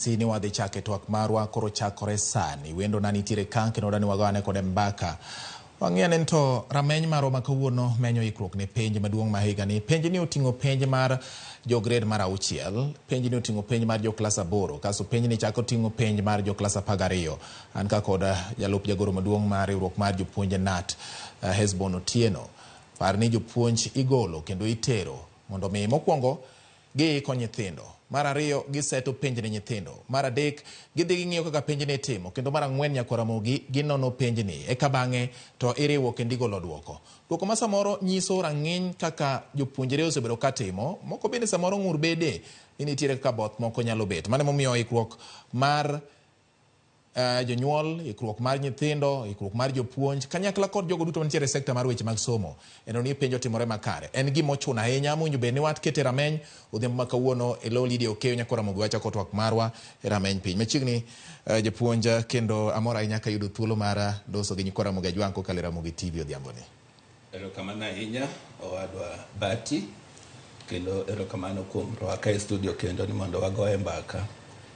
Ni wadhi chake twak marwa koro chakore sani. Wendo na nitiere ka kendo dani wagoane kode mbaka. Wang'i ane to rameny marwa ma kawuono menyo ikruok ne penj maduong' ma higani. Penj ni oting'o penj mar jo grade mar auchiel, penj ni oting'o penj mar jo klas aboro, kasto penj ni chako ting'o penj mar jo klas 12. An ka kod jalup jagoro maduong' mar riwruok mar jopuonj KNUT, Hesbon Otieno. Par ni jopuonj igolo kendo itero mondo mi mokwongo giiko nyithindo. Mar ariyo, giseto penj ne nyithindo. Mar adek, gidhi ging'iyo kaka penj ni itimo. Kendo mar ang'wen, nyakwa Ramogi, ginono penj ni. Eka bang'e to iriwo kendo igolo duoko. Duoko ma samoro nyiso rang'iny kaka jopuonjre osebedo ka timo. Moko bende samoro ng'ur bede ni nitiere kaka both moko nyalo bet. Mano emomiyo ikruok mar jonyuol, ikruok mar nyithindo, ikruok mar jopuonj, kanyakla kod jogo duto mantiere e sekta mar weche mag somo. Eno ni penj otimore makare. En gima ochuno ahinya mowinjo bed ni wakete rameny odhiambo ma kawuono e lo Lydia Okeyo nyakwa Ramogi wachako twak marwa e rameny piny. Machiegni japuonj kendo amor ahinya kayudo thuolo mar loso gi nyikwa Ramogi Ajwang' kokalo e Ramogi TV odhiambo ni. Erokamano ahinya owadwa Bati, kendo erokamano kuom rwaka e studio kendo ni mondo wagoye mbaka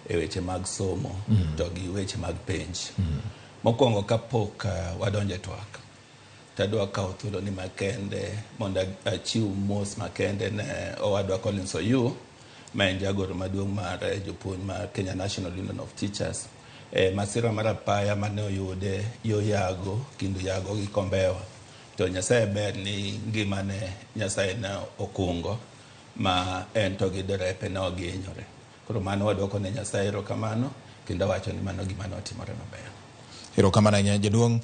e weche mag somo to gi weche mag penj. Mokwongo kapok wadonjo e twak, tadwa kawo thuolo ni makende mondo achiw mos makende ne owadwa Collins Oyu, ma en jagoro maduong' mar jopuonj mar Kenya National Union of Teachers. E masira mar apaya mane oyude yo Yago, kind Yago gi Kombewa. To Nyasaye ber ni ngimane Nyasaye ne okungo ma en to gi derepe ne ok gihinyore. Koro mano waduoko ne Nyasaye erokamano kendo awacho ni mano gima ne otimore maber. Erokamano ahinya jaduong'.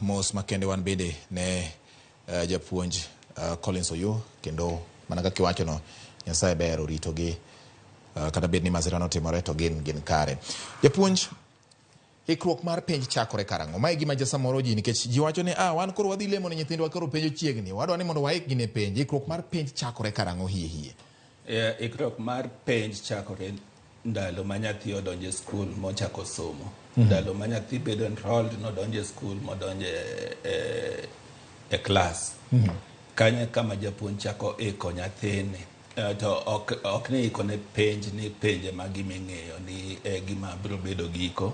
Mos makende wan bende ne japuonj Collins Oyu kendo mana kaka iwachono Nyasaye ber oritogi kata bed ni masira notimore to gin kare. Japuonj, ikruok mar penj chakore karang'o? Mae gima ja samoro ji nikech ji wacho ni wan koro wadhi lemo ne nyithindwa koro penj ochiegni. Wadwa ni mondo waikgi ne penj. Ikruok mar penj chakore karang'o hie hie? Ikruok mar penj chakore ndalo ma nyathi odonjo e skul mochako somo. Ndalo ma nyathi bedo enrolled nodonjo e skul modonjo e klas. Kanyo e kama japuonj chako iko nyathini. To ok ni iko ne penj ni penj ema gima ing'eyo ni e gima biro bedo giko.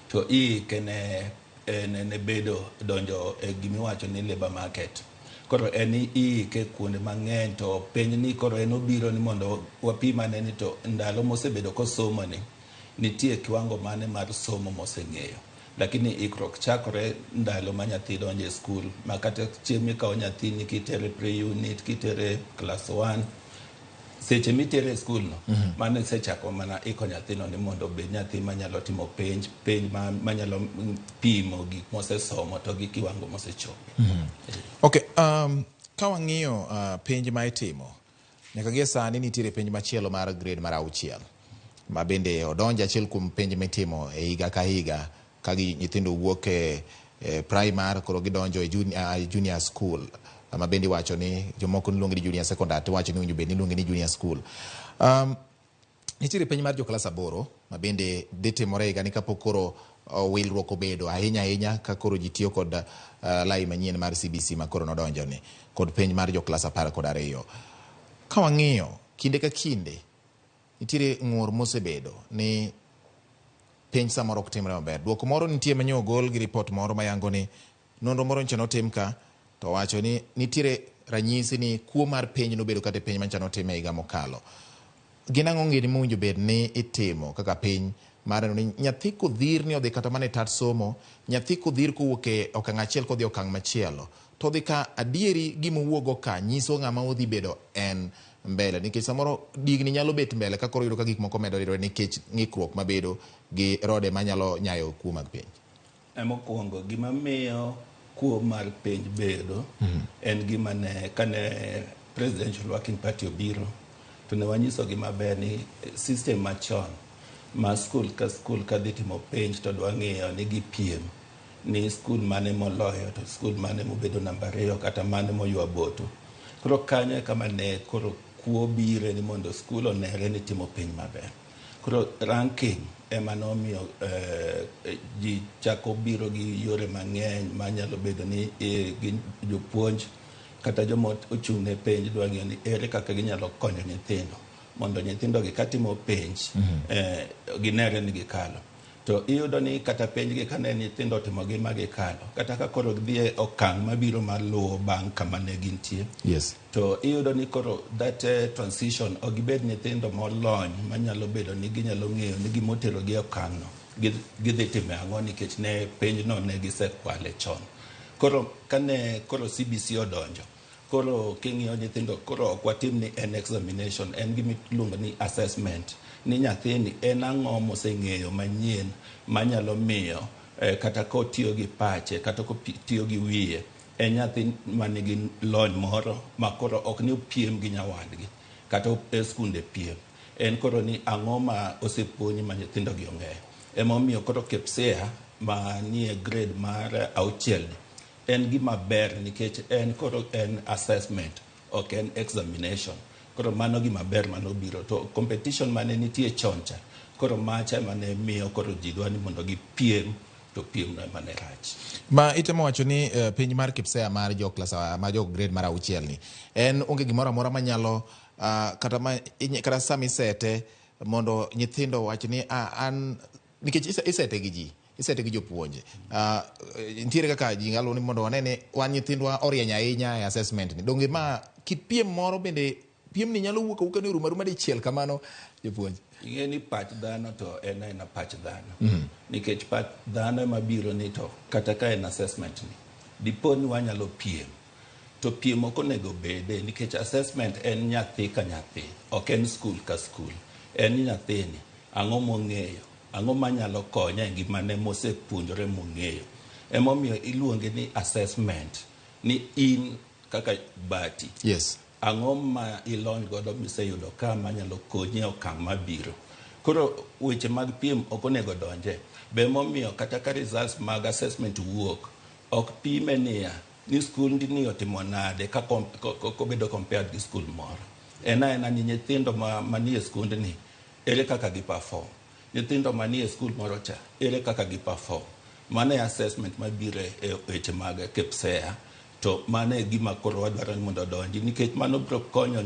To iike ne bedo donjo e gimiwacho ni labour market. Koro en iike kuonde mang'eny to penj ni koro en obiro ni mondo wapim ane ni to ndalo mosebedo kosomo ni nitie kiwango mane mar somo moseng'eyo. Lakini ikruok chakore ndalo ma nyathi donjo e skul ma kata chieng' mikawo nyathini kitere pre-unit kitere class 1 seche mitere e skul no mano isechako mana iko nyathino ni mondo obed nyathi manyalo timo penj penj manyalo pimo gik mosesomo to gi kiwango mosechope. Okay, ka wang'iyo penj ma itimo nyaka gie sani nitiere penj machielo mar grade mar auchiel ma bende odonjo achiel kuom penj mitimo e higa ka higa ka nyithindo wuok e primary koro gidonjo e junior school ma bende iwacho ni jomoko niluonge ni junior secondary to iwacho ni owinjo bed ni iluonge ni junior school. Nitiere penj mar jo klas aboro ma bende dhi timore higani kapok koro wilruok obedo ahinya ahinya ka koro ji tiyo kod lai manyien mar CBC ma koro nodonjo ni kod penj mar jo klas 12. Ka wang'iyo kinde ka kinde nitiere ng'ur mosebedo ni penj samoro ok timre maber. Duoko moro nitie manyo ogol gi ripot moro mayango ni nonro moro nyocha notim ka to wacho ni nitiere ranyisi ni kuo mar penj nobedo kata e penj manyocha notim e higa mokalo. Gin ang'o gini mowinjo bed ni itimo kaka piny mar neno ni nyathi kodhir ni odhi kata mana e tat somo, nyathi kodhir kowuok e okang' achiel kodhi e okang' machielo, to odhi ka adieri gima owuok ka nyiso ng'ama odhi bedo en mbele nikech samoro digni nyalo bet mbele ka koro yudo ka gik moko medo ridore nikech ng'ikruok mabedo gi rode manyalo nyayo kuo mag penj. Mokwongo gima miyo kuo mar penj bedo en gima ne kane Presidential Working Party obiro to ne wanyisogi maber ni system machon ma skul ka skul kadhi timo penj to dwa ng'iyo ni gipiem ni skul mane moloyo to skul mane mobedo namba 2 kata mane moywa boto. Koro kanyo e kama ne koro kuo bire ni mondo skul onere ni timo penj maber. Koro ranking ema nomiyo ji chako biro gi yore mang'eny manyalo bedo ni gin jopuonj kata joma ochung' ne penj dwa ng'iyo ni ere kaka ginyalo konyo nyithindo. Mondo nyithindo gi katimo penj, ginere ni gikalo. To iyudo ni kata penj gi kane nyithindo otimogi ma gikalo, kata ka koro gidhi e okang' mabiro maluwo bang' kama ne gintie, to iyudo ni koro that transition ok gibed nyithindo molony manyalo bedo ni ginyalo ng'eyo ni gimoterogi e okang' no gidhi timo ang'o, nikech ne penjno ne gisekwale chon. Koro kane koro CBC odonjo, koro king'iyo nyithindo, koro ok watim ni en examination, en gima iluongo ni assessment, ni nyathini en ang'o moseng'eyo manyien manyalo miyo kata kotiyo gi pache kata kotiyo gi wiye, en nyathi manigi lony moro ma koro ok ni opiem gi nyawadgi kata e skunde piem. En koro ni ang'o ma osepuonj ma nyithindo gi ong'eyo. Emomiyo koro KPSEA manie grade mar 6 ni en gima ber, nikech en koro en assessment, ok en examination. Koro mano gima ber manobiro. To competition mane nitie chon cha, koro macha mane miyo koro ji dwa ni mondo gipiem, to piem no ema ne rach. Ma itemo wacho ni penj mar KPSEA mar jo klas ma jo grade mar 6 ni en onge gimoro amora manyalo kata ma kata sama isete mondo nyithindo wach ni an, nikech isete gi ji, isete gi jopuonje, nitiere kaka ji nyalo ni mondo wane ni wan nyithindwa orieny ahinya e assessment ni. Donge ma kit piem moro bende, piem ni nyalo wuok awuoka ni orumo aruma dichiel kamano, jopuonj? Ing'e ni pach dhano to en aena pach dhano, nikech pach dhano ema biro ni to kata ka en assessment ni dipo ni wanyalo piem, to piem ok onego bede, nikech assessment en nyathi ka nyathi, ok en skul ka skul. En ni nyathini ang'o mong'eyo, ang'o manyalo konye e ngimane mosepuonjore mong'eyo. Emomiyo iluonge ni assessment, ni in kaka Bati, ang'o ma ilony godo miseyudo ka manyalo konyi e okang' mabiro. Koro weche mag piem ok onego donje. Be momiyo kata ka results mag assessment wuok, ok pime niya ni skul ni otimo nade ka kobedo compared gi skul moro. En aena ni nyithindo manie skundni ere kaka gi perform, nyithindo manie skul moro cha ere kaka gi perform. Mano e assessment mabiro e weche mag KPSEA. To mano e gima koro wadwaro ni mondo odonji, nikech mano biro konyo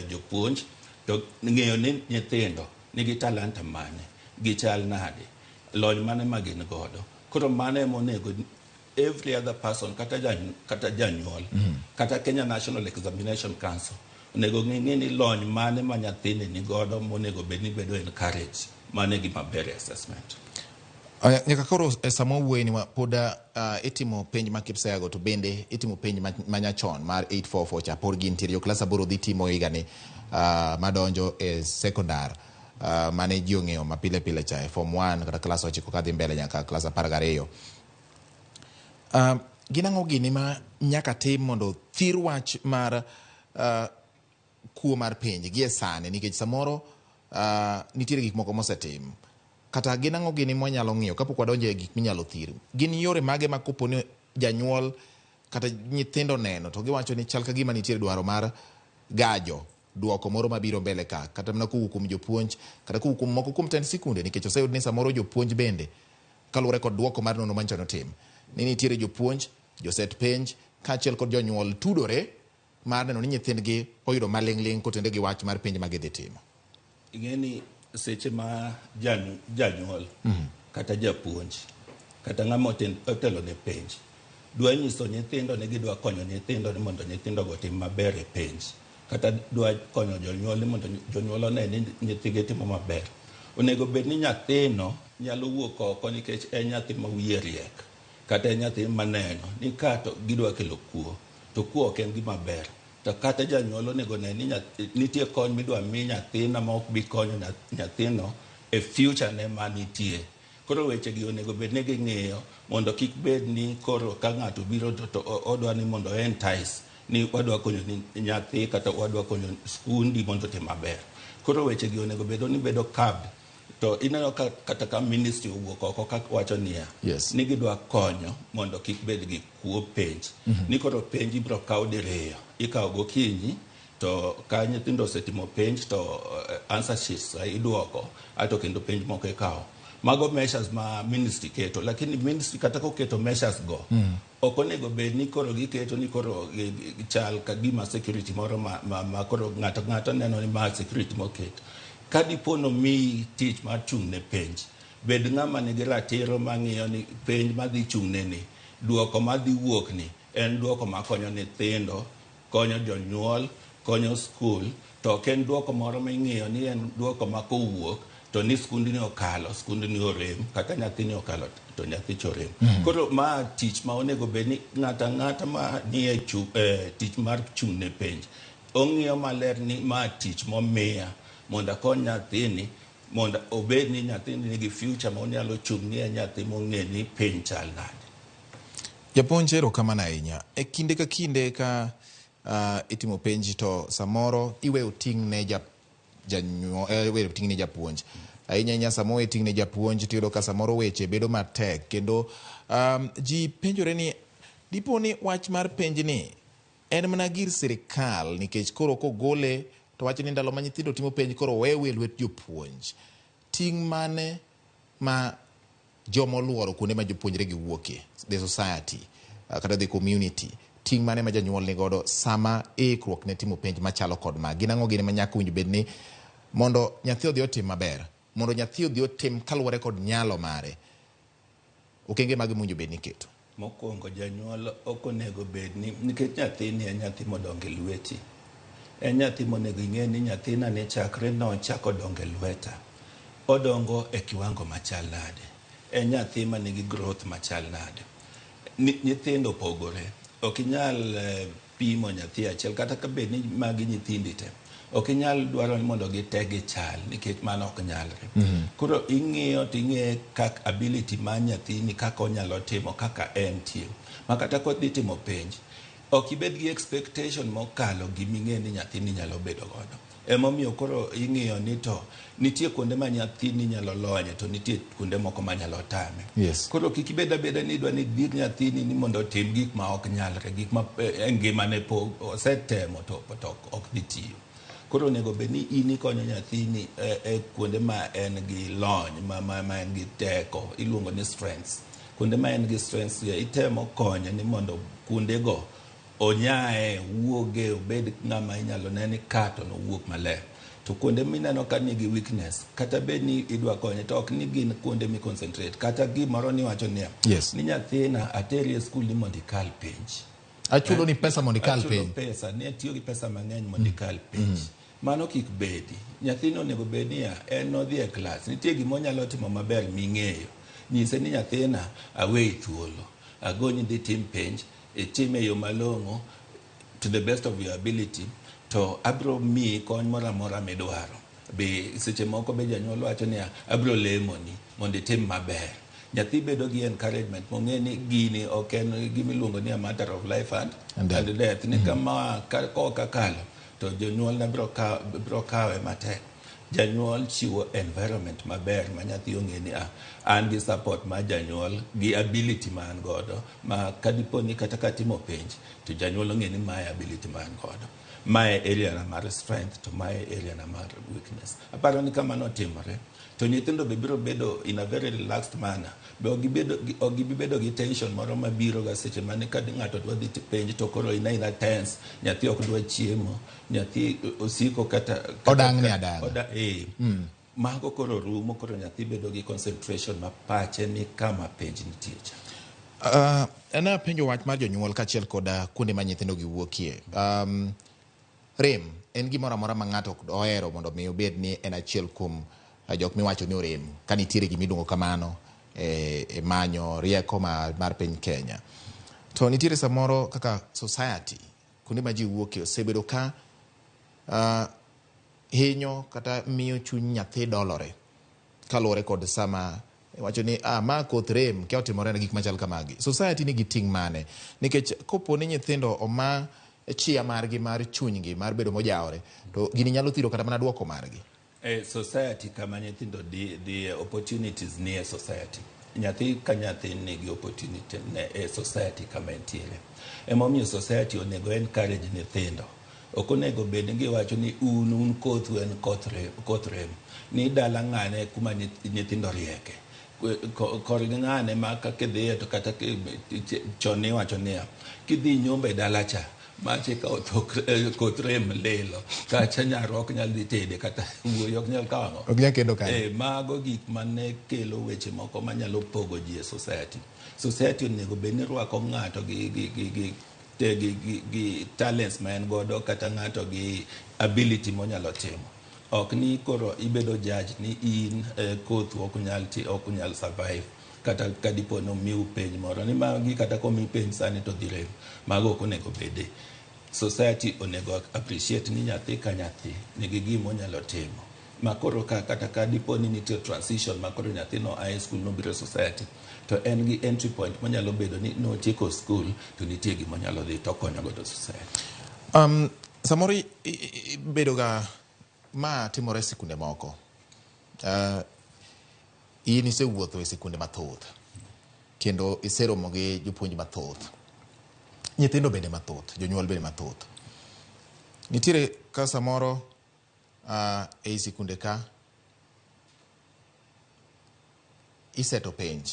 jopuonj to ng'eyo ni nyithindo nigi talanta mane, gichal nade, lony mane ma gin godo. Koro mano ema onego every other person, kata janyuol, kata Kenya National Examination Council onego ng'e ni lony mane ma nyathini ni godo monego bed ni bedo encourage. Mano e gima ber e assessment. Nyaka koro e sama wawuoye ni pod itimo penj ma KPSEA go, to bende itimo penj manyachon mar 844 cha pod gintiere. Jo klas 8 dhi timo higani madonjo e sekondar, mane ji ong'eyo mapile pile cha e form 1 kata klas 9 kadhi mbele nyaka klas 12. Gin ang'o gini ma nyaka tim mondo thir wach mar kuo mar penj gie sani, nikech samoro nitiere gik moko mosetim, kata gin ang'o gini mwanyalo ng'iyo kapok wadonjo e gik minyalo thir? Gin yore mage ma kopo ni janyuol kata nyithindo neno to giwacho ni chal ka gima nitiere dwaro mar gajo duoko moro mabiro mbele ka, kata mana kowuok kuom jopuonj kata kowuok kuom moko kuom tend sikunde, nikech oseyud ni samoro jopuonj bende, kaluwore kod duoko mar nonro manyocha notim, ni nitiere jopuonj, joset penj kaachiel kod jonyuol tudore mar neno ni nyithindgi oyudo maling'ling' kotenore gi wach mar penj ma gidhi timo? Ing'e ni seche ma janyuol kata japuonj kata ng'ama otelo ne penj dwa nyiso nyithindo ni gidwa konyo nyithindo ni mondo nyithindo go otim maber e penj, kata dwa konyo jonyuol ni mondo jonyuol one ni nyithigi timo maber, onego bed ni nyathino nyalo wuok oko, nikech en nyathi ma wiye riek kata en nyathi maneno ni ka to gidwa kelo kuo, to kuo ok en gima ber. To kata janyuol onego ne ni nitie kony midwa mi nyathina ma ok bi konyo nyathino e future ne manitie. Koro weche gi onego bed ni ging'iyo mondo kik bed ni koro ka ng'ato biro to odwa ni mondo entice ni wadwa konyo ni nyathi kata wadwa konyo skundi mondo otim maber. Koro weche gi onego bedo ni bedo curb. To ineno ka kata ka ministry owuok oko ka wacho niya ni gidwa konyo mondo kik bed gi kuo penj, ni koro penj ibiro kaw diriyo, ikawo gokinyi to ka nyithindo osetimo penj to answer sheets iduoko ato kendo penj moko ikawo. Mago measures ma ministry keto, lakini ministry kata koketo measures go, ok onego bed ni koro giketo ni koro chal ka gima security moro ma koro ng'ato ng'ato neno ni ma security moket. Ka dipo nomiyi tich mar chung' ne penj, bed ng'ama nigi ratiro mang'iyo ni penj madhi chung' ne ni, duoko madhi wuok ni en duoko makonyo nyithindo, konyo jonyuol, konyo skul, to ok en duoko moro ming'iyo ni en duoko ma kowuok to ni skundni okalo, skundni orem, kata nyathini okalo to nyathi cha orem. Koro ma tich ma onego bed ni ng'ato ang'ata ma nie tich mar chung' ne penj ong'iyo maler ni ma tich momiya mondo akony nyathini, mondo obed ni nyathini nigi future ma onyalo chung' ni en nyathi mong'e ni piny chal nade. Japuonj, erokamano ahinya. E kinde ka kinde ka itimo penj to samoro iweyo ting' ne janyuol, iweyo ting' ne japuonj. Ahinya ahinya sama owe ting' ne japuonj tiyudo ka samoro weche bedo matek kendo ji penjore ni dipo ni wach mar penj ni en mana gir sirikal, nikech koro kogole to wacho ni ndalo ma nyithindo timo penj koro owewe e lwet jopuonj. Ting' mane ma joma oluoro kuonde ma jopuonjre gi wuokie, the society kata the community, ting' mane ma janyuol ni godo sama ikruok ne timo penj machalo kod ma? Gin ang'o gini ma nyaka winj bed ni mondo nyathi odhi otim maber, mondo nyathi odhi otim kaluwore kod nyalo mare, okenge mage mowinjo bed ni iketo? Mokwongo, janyuol ok onego bed ni, nikech nyathini en nyathi modongo e lweti, en nyathi monego ing'e ni nyathina ni chakre nochako dongo e lweta, odongo e kiwango machal nade, en nyathi manigi growth machal nade. Nyithindo opogore, ok inyal pimo nyathi achiel kata ka bed ni magi nyithindi te, ok inyal dwaro ni mondo gite gichal, nikech mano ok nyalre. Koro ing'iyo to ing'e kak ability mar nyathini, kaka onyalo timo, kaka entie, ma kata kodhi timo penj ok ibed gi expectation mokalo giming'e ni nyathini nyalo bedo godo. Emomiyo koro ing'iyo ni to nitie kuonde ma nyathini nyalo lonye to nitie kuonde moko manyalo tame. Koro kik ibed abeda ni idwa ni dhir nyathini ni mondo otim gik ma ok nyalre, gik ma e ngimane po osetemo to ok dhi tiyo. Koro onego bed ni in ikonyo nyathini e kuonde ma en gi lony, ma en gi teko, iluongo ni strengths. Kuonde ma en gi strengths, itemo konye ni mondo kuondego onyae, wuoge, obed ng'ama inyalo ne ni ka to nowuok maler. To kuonde mineno ka nigi weakness, kata bed ni idwa konye, to ok ni gin kuonde mi concentrate. Kata gimoro niwacho niya, ni nyathina ateri e skul ni mondo ikal penj. Achulo ni pesa mondo ikal Achulo penj. pesa, ne atiyo gi pesa mang'eny mondo ikal penj. Mano kik bedi. Nyathino onego bed niya, en nodhi e klas, nitie gima onyalo timo maber ming'eyo. Nyise ni nyathina aweyi thuolo, agonyi dhi tim penj, itime e yo malong'o to the best of your ability, to abro miyi kony moro amora midwaro. Be seche moko be janyuol wacho niya, abro lemoni mondo itim maber. Nyathi bedo gi encouragement mong'e ni gini ok en gima iluongo ni a matter of life And death. and death. Ni kama ka ok akalo to jonyuolna bro kawe matek. Janyuol chiwo environment maber ma nyathi ong'e ni an gi support mar janyuol gi ability ma an godo, ma kadipo ni kata katimo penj to janyuol ong'e ni mae ability ma an godo, mae area na mar strength to mae area na mar weakness. Aparo ni kamano otimore to nyithindo be biro bedo in a very relaxed manner, be ok gibi bedo gi tension moro mabiro ga seche mane ka ng'ato dwa dhi penj to koro ina tense, nyathi ok dwa chiemo, nyathi osiko kata Odang'ni adang'a. Mago koro rumo, koro nyathi bedo gi concentration ma pache ni kama penj nitie cha. Ne apenjo wach mar jonyuol kaachiel kod kuonde ma nyithindo gi wuokie. Rem en gimoro amora ma ng'ato ok ohero mondo mi obed ni en achiel kuom jok miwacho ni orem, ka nitiere gima iluongo kamano e manyo rieko mar piny Kenya. To nitiere samoro kaka society, kuonde ma ji wuokie osebedo ka hinyo kata miyo chuny nyathi dolore kaluwore kod sama wacho ni ma koth rem kia otimore ne gik machal kamagi. Society nigi ting' mane? Nikech kopo ni nyithindo oma chia margi mar chunygi mar bedo mojawore, to gini nyalo thiro kata mana duoko margi. E society kama nyithindo dhi opportunities ni e society. Nyathi ka nyathi nigi opportunity ne e society kama entiere. Emomiyo society onego encourage nyithindo. Ok onego bed ni giwacho ni un kothu en koth rem. Ni dala ng'ane kuma nyithindo rieke. Korgi ng'ane ma ka kidhiye to kata chon niwacho niya, kidhi nyombo e dala cha, mache ikawo koth rem lilo, kacha nyarwa ok nyal dhi tede kata wuoyi ok nyal kawo ang'o. Ok nyal kendo kanyo. Mago gik mane kelo weche moko manyalo pogo ji e society. Society onego bed ni rwako ng'ato gi talents ma en godo kata ng'ato gi ability monyalo timo. Ok ni koro ibedo judge ni in kothu ok nyal ti, ok nyal survive kata ka dipo ni omiu penj moro ni magi kata komi penj sani to dhi rem. Mago ok onego bede. Society onego appreciate ni nyathi ka nyathi nigi gima onyalo timo. Ma koro ka kata ka dipo ni nitie transition ma koro nyathino a e school nobiro e society to en gi entry point monyalo bedo ni notieko school to nitie gima onyalo dhi to okonyo godo society. Samoro bedo ga ma timore e sikunde moko. In isewuotho e sikunde mathoth kendo iseromo gi jopuonj mathoth, nyithindo bende mathoth, jonyuol bende mathoth. Nitiere ka samoro ei sikunde ka iseto penj,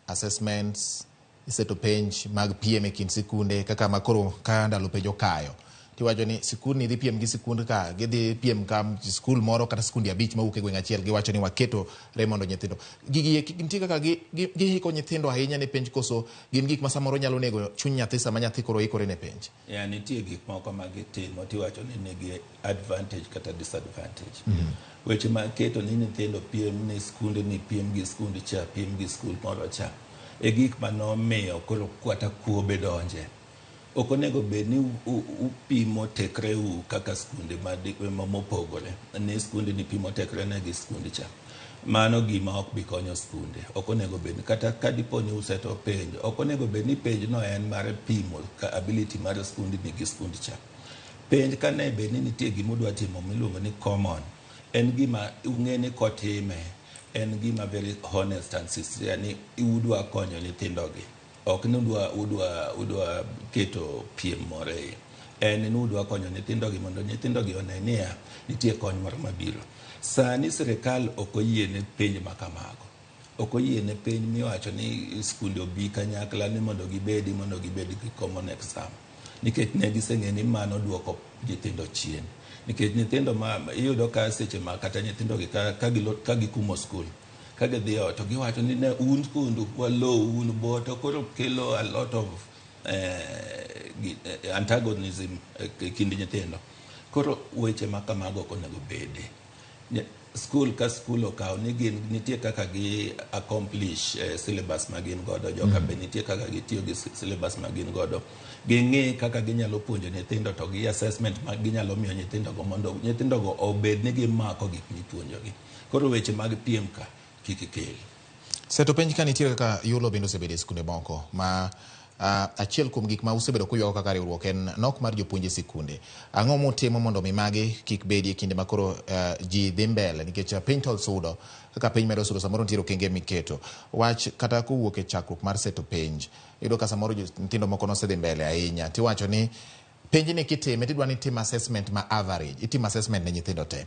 assessments, iseto penj mag piem e kind sikunde kaka makoro ka ndalo penj okayo tiwacho ni sikundni dhi piem gi sikund ka, gidhi piem ka skul moro kata sikundi 5 mawuok e gweng' achiel, giwacho ni waketo re mondo nyithindo gigi eki nitie kaka gihiko nyithindo ahinya ne penj, koso gin gik ma samoro nyalo nego chuny nyathi sama nyathi koro ikore ne penj? Ya, nitie gik moko ma gitimo tiwacho ni nigi advantage kata disadvantage. Weche ma keto ni nyithindo piem ni skunde ni piem gi skund cha, piem gi skul moro cha, e gik manomiyo koro kata kuo be donje. Ok onego bed ni upimo tekreu kaka skunde mopogore, ni skunde ni pimo tekre ne gi skund cha. Mano gima ok bi konyo skunde. Ok onego bed kata ka dipo ni useto penj, ok onego bed ni penj no en mar pimo ka ability mar skund ni gi skund cha. Penj ka ne bed ni nitie gima udwa timo miluongo ni common, en gima ung'e ni kotime, en gima very honest and sincere ni udwa konyo nyithindogi. Ok ni udwa keto piem moro e iye. En ni udwa konyo nyithindogi mondo nyithindogi one niya nitie kony moro mabiro. Sani sirikal ok oyie ne penj ma kamago. Ok oyie ne penj miwacho ni skunde obi kanyakla ni mondo gibed gi common exam. Nikech ne giseng'e ni mano duoko nyithindo chien. Nikech nyithindo ma iyudo ka seche ma kata nyithindo gi ka gikumo skul, ka gidhi ot to giwacho ni ne un skundu walou un bo, to koro kelo a lot of antagonism e kind nyithindo. Koro weche ma kamago ok onego bede. Skul ka skul okaw ni gin nitie kaka gi accomplish syllabus ma gin godo, joka be nitie kaka gitiyo gi syllabus ma gin godo. Ging'i kaka ginyalo puonjo nyithindo to gi assessment ma ginyalo miyo nyithindogo mondo nyithindogo obed ni gimako gik mipuonjogi. Koro weche mag piem ka kik kel. Seto penj ka nitiere kaka yulo bende osebedo e skunde moko ma achiel kuom gik ma usebedo kuywago kaka riwruok en nok mar jopuonj e sikunde. Ang'o mutimo mondo mi magi kik bedie kinde ma koro ji dhi mbele nikech piny to sudo, kaka piny medo sudo samoro nitiere okenge miketo. Wach kata kowuok e chakruok mar seto penj, iyudo ka samoro nyithindo moko nosedhi mbele ahinya tiwacho ni penj ni kitime tidwa ni itim assessment ma average, itim assessment ne nyithindo te.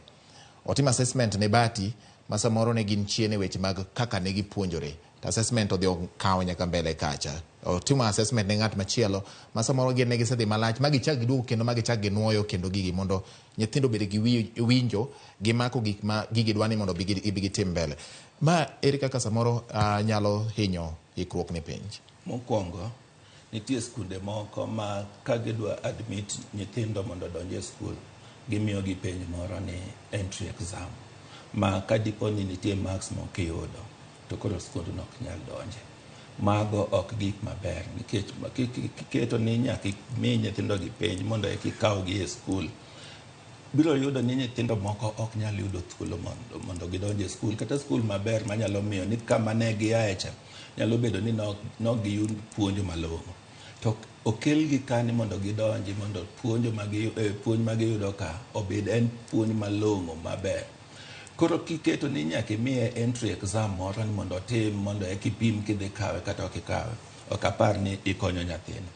Otim assessment ne Bati ma samoro ne gin chien e weche mag kaka ne gipuonjore. To assessment odhi okawo nyaka mbele kacha. Otimo assessment ne ng'at machielo ma samoro gin ne gisedhi malach ma gichak giduogo kendo ma gichak ginuoyo kendo gigi mondo nyithindo obed gi winjo gimako gik ma gigi dwa ni mondo gibi gitim mbele. Ma ere kaka samoro nyalo hinyo ikruok ne penj? Mokwongo, nitie skunde moko ma ka gidwa admit nyithindo mondo odonj e skul, gimiyogi penj moro ni entry exam. Ma ka dipo ni nitie marks ma ok iyudo, to koro skundno ok nyal donje. Mago ok gik maber nikech kiketo ni nyaka imi nyithindogi penj mondo eka ikawgi e skul, biro yudo ni nyithindo moko ok nyal yudo thuolo mondo gidonj e skul, kata skul maber manyalo miyo ni kama ne giaye cha nyalo bedo ni nok giyud puonjo malong'o. To okelgi ka ni mondo gidonji mondo puonj ma giyudo ka obed en puonj malong'o maber. Koro kiketo ni nyaka imiye entry exam moro ni mondo otim mondo eka ipim kidhi kawe kata ok ikawe, ok apar ni ikonyo nyathino.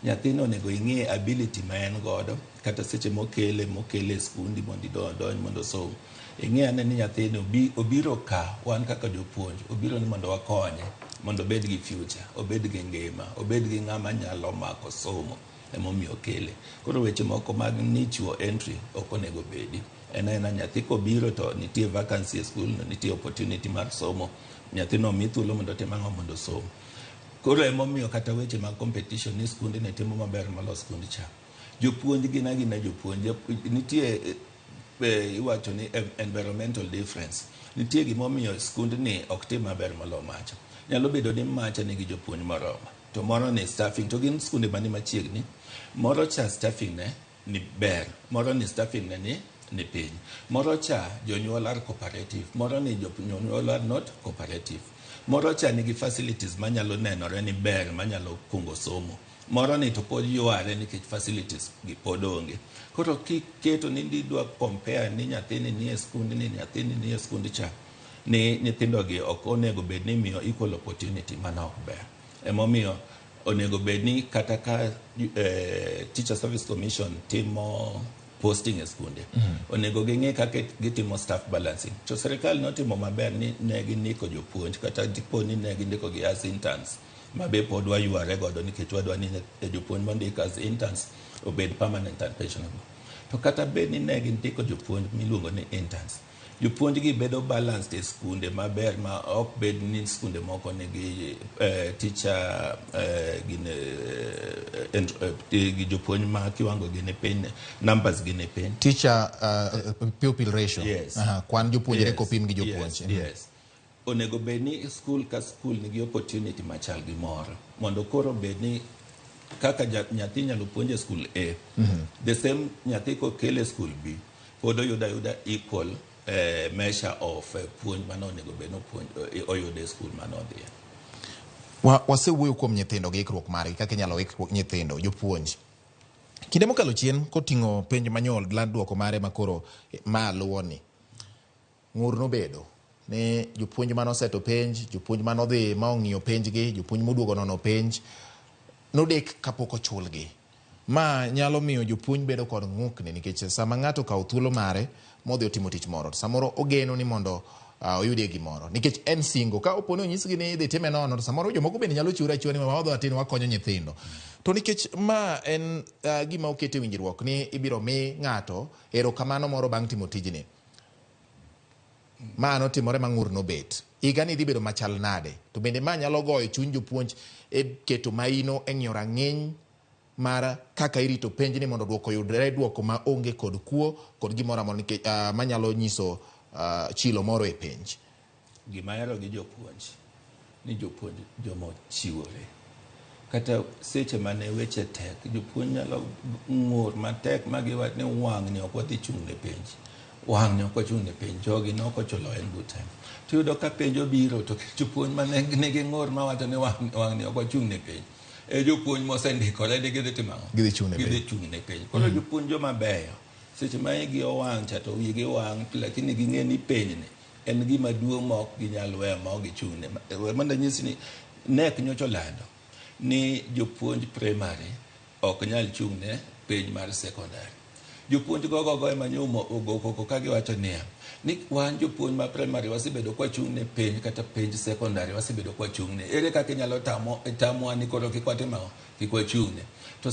Nyathino onego ing'i ability ma en godo kata seche mokele e skundi mondo odonj mondo osom. Ing'e ane ni nyathini obiro ka, wan kaka jopuonj, obiro ni mondo wakonye, mondo obed gi future, obed gi ngima, obed gi ng'ama nyalo mako somo, emomiyo okele. Koro weche moko mag ni chiwo entry ok onego bedi. En aena nyathi kobiro to nitie vacancy e skul no, nitie opportunity mar somo. Nyathino omi thuolo mondo otim ang'o mondo osom. Koro emomiyo kata weche mag competition ni skundni timo maber molo skund cha. Jopuonj gin agina jopuonj. Nitie iwacho ni environmental difference. Nitie gimomiyo skundni ok tim maber molo macha. Nyalo bedo ni macha nigi jopuonj moromo, to moro ni staffing, to gin skunde mani machiegni. Moro cha staffing ne ni ber, moro ni staffing ne ni piny. Moro cha jonyuol are cooperative, moro ni jonyuol are not cooperative. Moro cha nigi facilities manyalo nenore ni ber manyalo kungo somo. Moro ni to pod yware nikech facilities gi pod onge. Koro kiketo ni idwa compare ni nyathini ni e skundni, nyathini ni e skund cha, ni nyithindo gi ok onego bed ni imiyo equal opportunity, mano ok ber. Emomiyo onego bed ni kata ka Teacher Service Commission timo posting e skunde, onego ging'i kaka gitimo staff balancing. To sirikal notimo maber ni ne gindiko jopuonj kata dipo ni ne gindiko gi as interns, ma be pod wayware godo nikech wadwa ni jopuonj mondik as interns obed permanent and pensionable. To kata bed ni ne gindiko jopuonj miluongo ni interns, jopuonj gi bedo balanced e skunde maber ma ok bed ni skunde moko nigi teacher gin gi jopuonj ma kiwango gi ni piny, numbers gi ni piny. Teacher pupil ratio. Yes. Aha, kwan jopuonjre kopim gi jopuonj. Yes. Onego bed ni skul ka skul nigi opportunity machal gi moro mondo koro bed ni kaka nyathi nyalo puonj e skul A, the same nyathi kokel e skul B pod oyudo ayuda equal measure of puonj mane onego bed ni oyudo e skul mane odhiye. Wasewuoyo kuom nyithindo gi ikruok margi, kaka inyalo ik nyithindo, jopuonj. Kinde mokalo chien koting'o penj manyol land duoko mare makoro ma luwoni. Ng'ur nobedo ni jopuonj mane oseto penj, jopuonj mane odhi ma ong'iyo penjgi, jopuonj moduogo nono penj, nodek kapok ochulgi. Ma nyalo miyo jopuonj bedo kod ng'ukni nikech sama ng'ato okawo thuolo mare modhi otimo tich moro, to samoro ogeno ni mondo oyudie gimoro. Nikech en singo, ka opo ni onyisgi ni idhi time nono, to samoro jomoko bende nyalo chiwore achiwa ni wadhi watin wakonyo nyithindo. To nikech ma en gima oket e winjruok ni ibiro mi ng'ato erokamano moro bang' timo tijni. Ma notimore ma ng'ur nobet. Higa ni dhi bedo machal nade? To bende ma nyalo goyo chuny jopuonj e keto maino e ng'iyo rang'iny mar kaka irito penj ni mondo duoko oyudre, duoko ma onge kod kuo kod gimoro amora nikech manyalo nyiso chilo moro e penj. Gima ahero gi jopuonj ni jopuonj joma ochiwore. Kata seche mane weche tek, jopuonj nyalo ng'ur matek ma giwach ni wang'ni ok wadhi chung' ne penj. Wang'ni ok wachung' ne penj, jogi ne ok ochulo en good time. To iyudo ka penj obiro to jopuonj mane nigi ng'ur mawacho ni wang'ni ok wachung' ne penj. E jopuonj mosendikore ni gidhi timo ang'o? Gidhi chung' ne penj. Gidhi chung' ne penj. Koro jopuonj joma beyo, seche ma igi owang' cha to wigi wang', lakini ging'e ni penjni en gima duong' ma ok ginyal weyo ma ok gichung' ne. We mondo anyisi ni KNEC nyocha olando ni jopuonj primary ok nyal chung' ne penj mar secondary. Jopuonj gogogo ema nyo ogo koko ka giwacho niya, ni wan jopuonj ma primary wasebedo kwachung' ne penj kata penj secondary wasebedo kwachung' ne. Ere kaka inyalo tamwa ni koro kik watim ang'o? Kik wachung' ne. To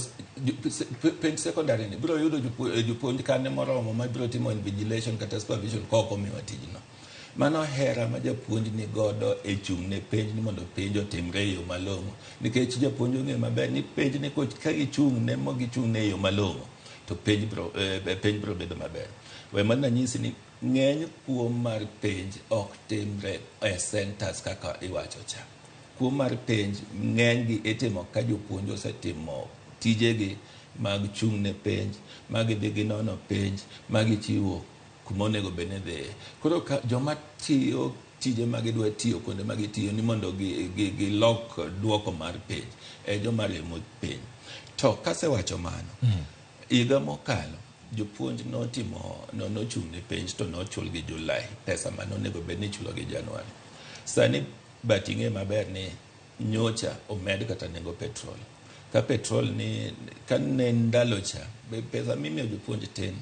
penj secondary ni biro yudo jopuonj kane moromo ma biro timo invigilation kata supervision ka ok omiwa tijno. Mano hera ma japuonj ni godo e chung' ne penj ni mondo penj otimre e yo malong'o. Nikech japuonj ong'eyo maber ni penj ni ka gichung' ne mo gichung' ne e yo malong'o, to penj biro bedo maber. We mondo anyisi ni ng'eny kuo mar penj ok timre e centers kaka iwacho cha. Kuo mar penj ng'eny gi itimo ka jopuonj osetimo tijegi mag chung' ne penj, ma gidhi ginono penj, ma gichiwo kuma onego bed ni dhiye. Koro ka joma tiyo tije ma gidwa tiyo kuonde ma gitiyo ni mondo gilok duoko mar penj, e joma remo penj. To kasewacho mano, higa mokalo jopuonj nochung' ne penj to nochulgi July, pesa mane onego bed ni ichulogi January. Sani but ing'e maber ni nyocha omed kata nengo petrol. Ka petrol ni ka ne ndalo cha be pesa mimiyo jopuonj tin.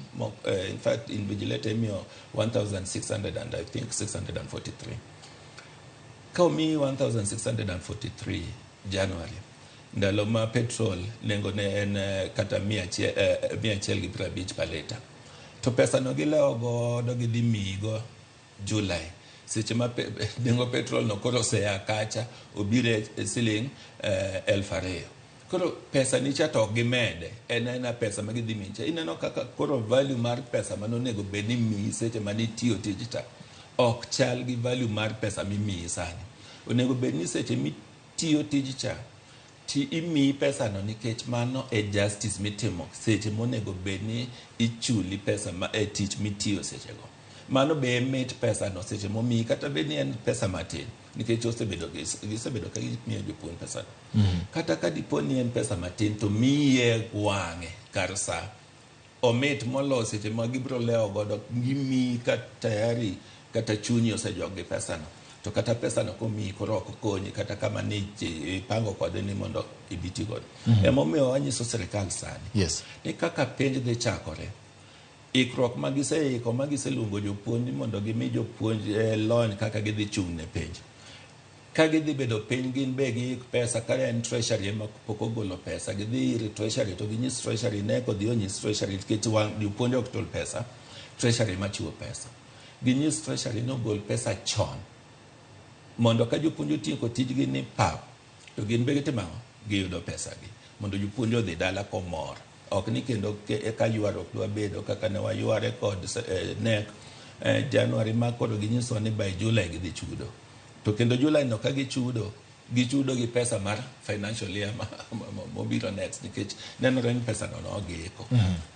In fact, invigilator imiyo 1600 and I think 643. Ka omiyi 1643 January, ndalo ma petrol nengo ne en kata 150 per liter, to pesa no gilewo godo gidhi miyigo July, seche ma nengo petrol no koro osea kacha obiro e siling 2000. Koro pesa ni cha to ok gimede, en aena pesa ma gidhi miyi cha. Ineno kaka koro value mar pesa manonego bed ni miyi seche mane itiyo tij cha ok chal gi value mar pesa mimiyi sani. Onego bed ni seche mitiyo tij cha ti imiyi pesano, nikech mano e justice mitimo seche monego bed ni ichuli pesa ma e tich mitiyo sechego. Mano be e mit pesano seche momiyi, kata bed ni en pesa matin, nikech osebedo gisebedo ka gimiyo jopuonj pesano. Kata ka dipo ni en pesa matin, to miye wang'e kar sa omit molo seche ma gibiro lewo godo gimiyi ka tayari kata chunyi osejok gi pesano, to kata pesano komiyi koro ok okonyi kata kama ni ipango kode ni mondo ibiti godo. Emomiyo wanyiso sirikal sani ni kaka penj dhi chakore, ikruok ma giseiko ma giseluongo jopuonj ni mondo gimi jopuonj lony kaka gidhi chung' ne penj, ka gidhi bedo piny gin be giik pesa. Ka en Treasury ema pok ogolo pesa, gidhi ir Treasury to ginyis Treasury ne kodhi onyis Treasury, nikech jopuonj ok chul pesa, Treasury ema chiwo pesa. Ginyis Treasury ni ogol pesa chon mondo ka jopuonj otieko tijgi ni pap, to gin be gitimo ang'o? Giyudo pesa gi mondo jopuonj odhi dala komor, ok ni kendo eka ywaruok dwa bedo kaka ne wayware kod KNEC January, ma koro ginyiswa ni by July gidhi chudo, to kendo July no ka gichudo, gichudo gi pesa mar financial year mobiro next, nikech nenore ni pesa no nogiiko.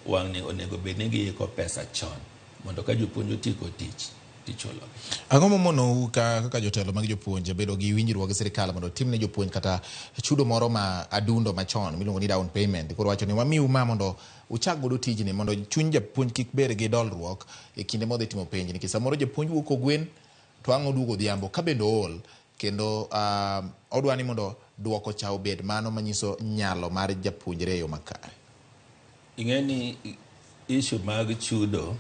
Wang'ni onego bed ni giiko pesa chon mondo ka jopuonj otieko tich tichulogi. Ang'o momonou kaka jotelo mag jopuonj bedo gi winjruok gi sirikal mondo otim ne jopuonj kata chudo moro ma adundo machon miluongo ni down payment? Koro wacho ni wamiu ma mondo uchak godo tijni, mondo chuny japuonj kik bed gi dolruok e kinde modhi timo penj, nikech samoro japuonj wuok kogwen to ang' oduogo odhiambo ka bende ool, kendo odwa ni mondo duoko cha obed mano manyiso nyalo mar japuonjre e yo makare. Ing'e ni issue mag chudo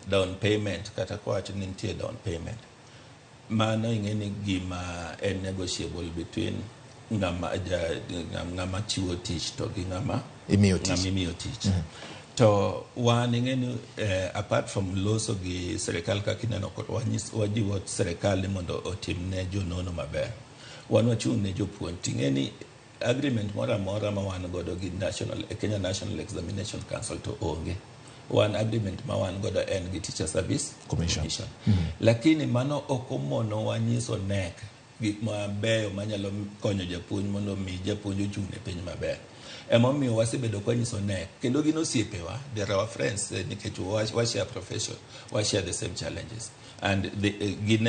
down payment, kata kowacho ni nitie down payment, mano ing'e ni gima en negotiable between ng'ama chiwo tich to gi ng'ama imiyo tich. Ng'ama imiyo tich. To wan ing'e ni apart from loso gi sirikal, kaka ineno koro wajiwo sirikal ni mondo otim ne jonono maber, wan wachung' ne jopuonj. Ting'e ni agreement moro amora ma wan godo gi Kenya National Examination Council to onge. Wan agreement ma wan godo en gi Teacher Service Commission. Lakini mano ok omonowa nyiso KNEC gik mabeyo manyalo konyo japuonj mondo mi japuonj ochung' ne penj maber. Emomiyo wasebedo kwa nyiso KNEC, kendo gin osiepewa, they are our friends, nikech wa share profession, wa share the same challenges and gin,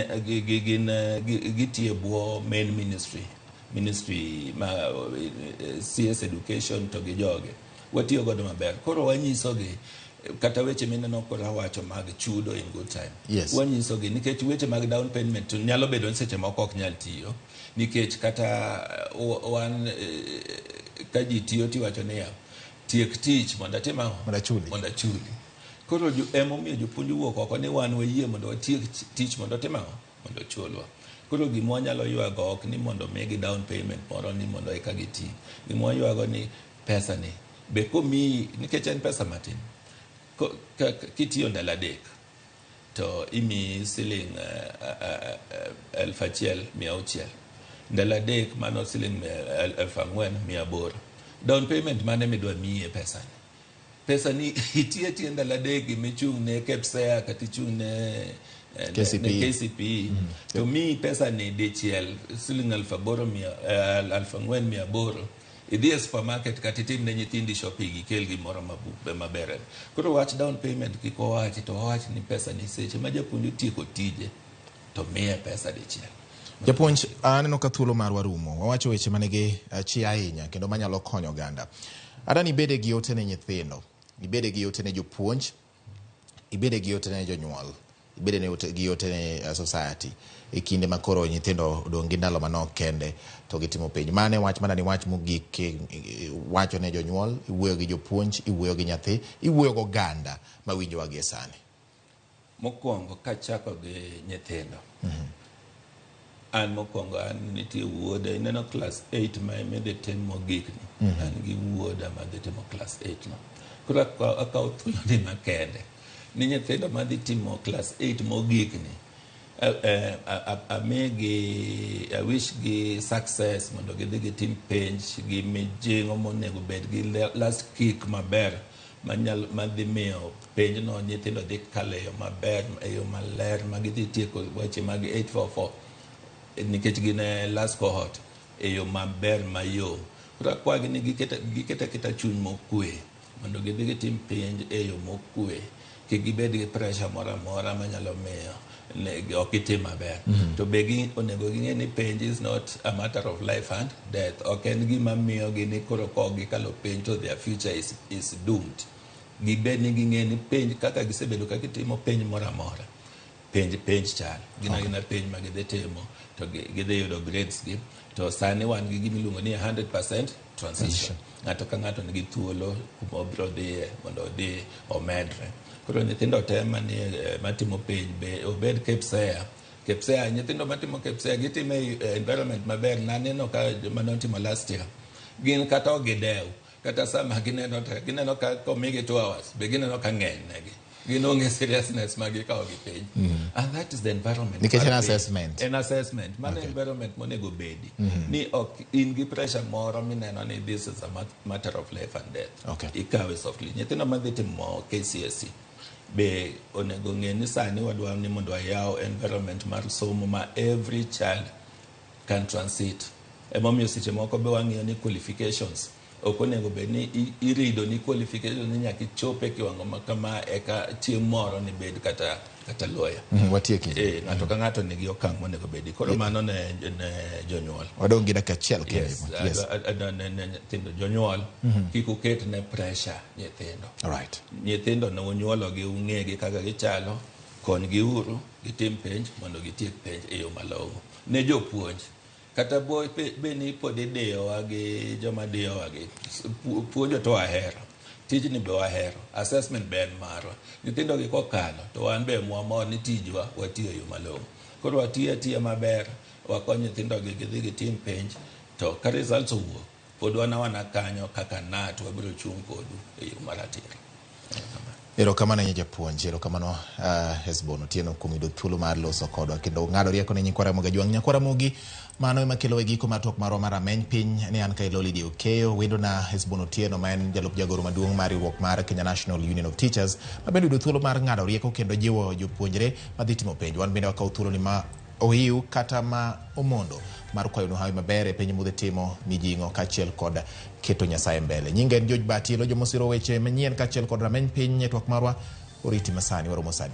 gitiyo e bwo main ministry ma CS Education, to gi joge watiyo godo maber. Koro wanyisogi kata weche mineno koro awacho mag chudo in good time. Wanyisogi nikech weche mag down payment to nyalo bedo ni seche moko ok nyal tiyo, nikech kata wan ka ji tiyo tiwacho niya, "Tiek tich mondo atim ang'o?" Mondo achuli. Mondo achuli. Koro emomiyo jopuonj wuok oko ni wan wayie mondo watiek tich mondo otim ang'o? Mondo ochulwa. Koro gima wanyalo ywago ok ni mondo migi down payment moro ni mondo eka giti. Gima waywago ni pesa ni be komiyi, nikech en pesa matin, kitiyo ndalo 3 to imiyi siling 1600, ndalo 3 mano siling 4800. Down payment mane midwa miye pesani? Pesa ni itiyo atiya ndalo 3 gimichung' ne KPSEA kata ichung' KCPE. ne KCPE, to miyi pesa ni dichiel siling 4800, idhi e supermarket kata itim ne nyithindi shopping, ikel gimoro maber. Koro wach down payment kik wawachi, to wawach ni pesa ni seche ma japuonj otieko tije to miye pesa dichiel. Japuonj, aneno ka thuolo marwa rumo. Wawacho weche manigi chia ahinya kendo manyalo konyo oganda. Adani ibede gi ote ne nyithindo, ibede gi ote ne jopuonj, ibede gi ote ne jonyuol, Ibede ne ote, gi ote ne society e kinde ma koro nyithindo odong' gi ndalo manok kende to gitimo penj. Mane wach mana ni wach mogik wacho ne jonyuol, iwuoyo gi jopuonj, iwuoyo gi nyathi, iwuoyo go oganda mawinjowa gie sani. Mokwongo kachako gi nyithindo. An mokwongo an nitie wuoda, ineno class 8 ma midhi tim mogik ni. An gi wuoda madhi timo class 8 no. Koro akawo thuoloni makende ni nyithindo madhi timo class 8 mogik ni amigi I wish gi success mondo gidhi gitim penj gi mijing'o monego bed gi last kick maber manyal madhi miyo penjno nyithindo dhi kalo e yo maber, e yo maler ma gidhi tieko weche mag 844 nikech gin e last cohort e yo maber mayom. Koro akwagi ni giket aketa chuny mokwe mondo gidhi gitim penj e yo mokwe, kik gibed gi pressure moro amora manyalo miyo ok gitim maber. To be gi onego ging'e ni penj is not a matter of life and death. Ok en gima miyogi ni koro kok gikalo penj to their future is doomed. Gibed ni ging'e ni penj kaka gisebedo ka gitimo penj moro amora, penj chal gin agina penj ma gidhi timo to gidhi yudo grades gi. To sani wan gi gima iluongo ni 100% transition. Ng'ato ka ng'ato nigi thuolo kuma obiro dhiye mondo odhi omedre. Koro nyithindo te manie matimo penj be obed KPSEA. KPSEA, nyithindo matimo KPSEA gitimo e environment maber. Naneno ka joma notimo last year gin kata ok gidew kata sama gineno ka komigi 2 hours be gineno ka ng'eny negi, gin onge seriousness ma gikawo gi penj. And that is the environment Nikech mar en penj. Assessment. En assessment. Mano environment monego bedi ni ok in gi pressure moro mineno ni this is a matter of life and death. Ikawe softly. Nyithindo madhi timo KCSE be onego ng'e ni sani wadwaro ni mondo wayaw environment mar somo ma every child can transit. Emomiyo seche moko be wang'iyo ni qualifications ok onego bed ni irido ni qualification ni nyaka ichop e kiwango ma kama eka chieng' moro ni bed kata lawyer. Watieki. Ng'ato ka ng'ato nigi okang' monego bedi. Koro mano ne jonyuol. Wadong' gi dakika achiel kende. Yes, ne nyithindo, jonyuol kik uket ne pressure nyithindo. Nyithindo ne unyuologi, ung'egi kaka gichalo, konygi uru gitim penj mondo gitiek penj e yo malong'o. Ne jopuonj, kata bo be ni pod idiyowa gi joma diyowa gi puonjo to wahero, tijni be wahero, assessment be en marwa. Nyithindo gi kokalo to wan be mwamor ni tijwa watiyo e yo malong'o. Koro watiyo atiya maber, wakony nyithindo gi gidhi gitim penj, to ka results owuok pod wan awana kanyo kaka KNUT wabiro chung' kodu e yo maratiro. Erokamano ne japuonj, erokamano Hesbon Otieno kuom yudo thuolo mar loso kodwa kendo ng'ado rieko ne nyikwa Ramogi Ajwang'. Nyakwa Ramogi, mano ema kelo e giko mar twak marwa mar Rameny Piny. Ne an ka Lolidi Okeyo, wendona Hesbon Otieno ma en jalup jagoro maduong' mar riwruok mar Kenya National Union of Teachers, ma bende yudo thuolo mar ng'ado rieko kendo jiwo jopuonjre madhi timo penj. Wan bende wakawo thuolo ni ma ohiu kata ma omondo mar kwayonu hawi maber e piny mudhi timo mijing'o kaachiel kod keto Nyasaye mbele. Nyinga en George Bati, elo jomosiro weche manyien kaachiel kod Rameny Piny e twak marwa oriti masani waromo saa 3.